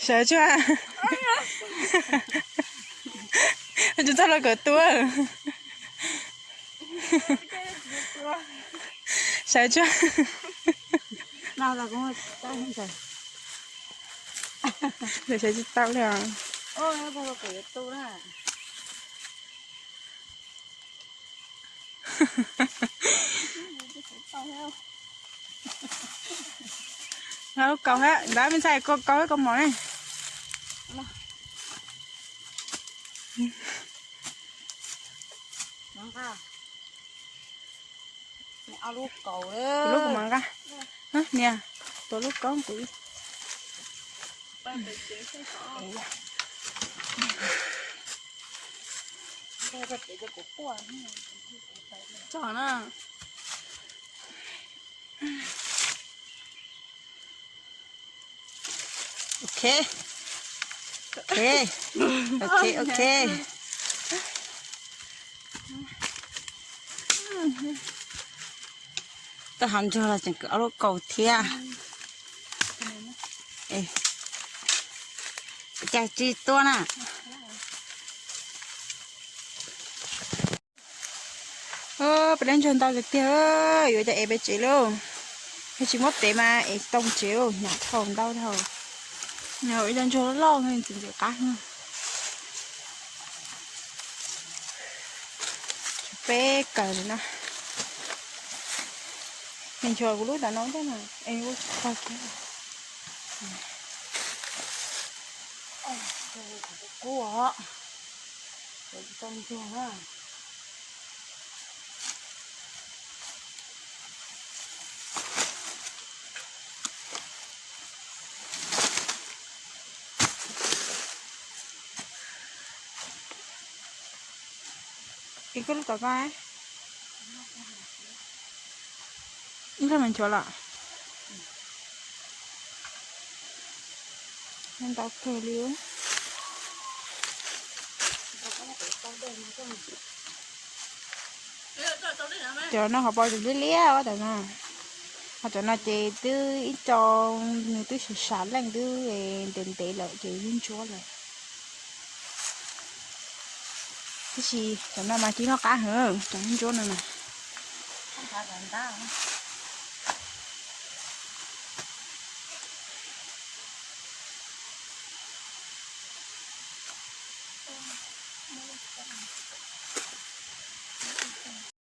Sawv tsuag. Tsis txog los kom tua. Sawv tsuag. Sawv tsis tau li os. Lub kaus hab, ntab me ntxhais, kaus, kaus, kaus mom ne. Lub kuv mam nqa. Nias, tua lub kaub kuv. Tso na. Ok. Ok. Ok, ok. Tau hav ntsuag los tseem kwv ob lub kaus thiab. Cas tsis tua na. Peb dab ntsuag ntau tiag tiag, yuav cov es peb tsev lauj. Yog tsis muab tev mas es tau tsev lauj, hnyav dhau ntau dhau. Ib dab ntsuag loj ntxim ntxim qab. Peb kaws no. Nws nchuav kuv lub ntawm no thiab na. Kub os. Tau ntsuag na. Ib koj lub tom koj, ib koj mas nchuav los. Ntau kawg li. Cov no qhov pos tseem liab liab tam no. Ho cov no ces twb ib co nws twb sam sam leej twb ntev ntev lawm ces yeej ntsuab lawm. Tab sis cov no mas ci noj qab heev, cov ntsuab no na.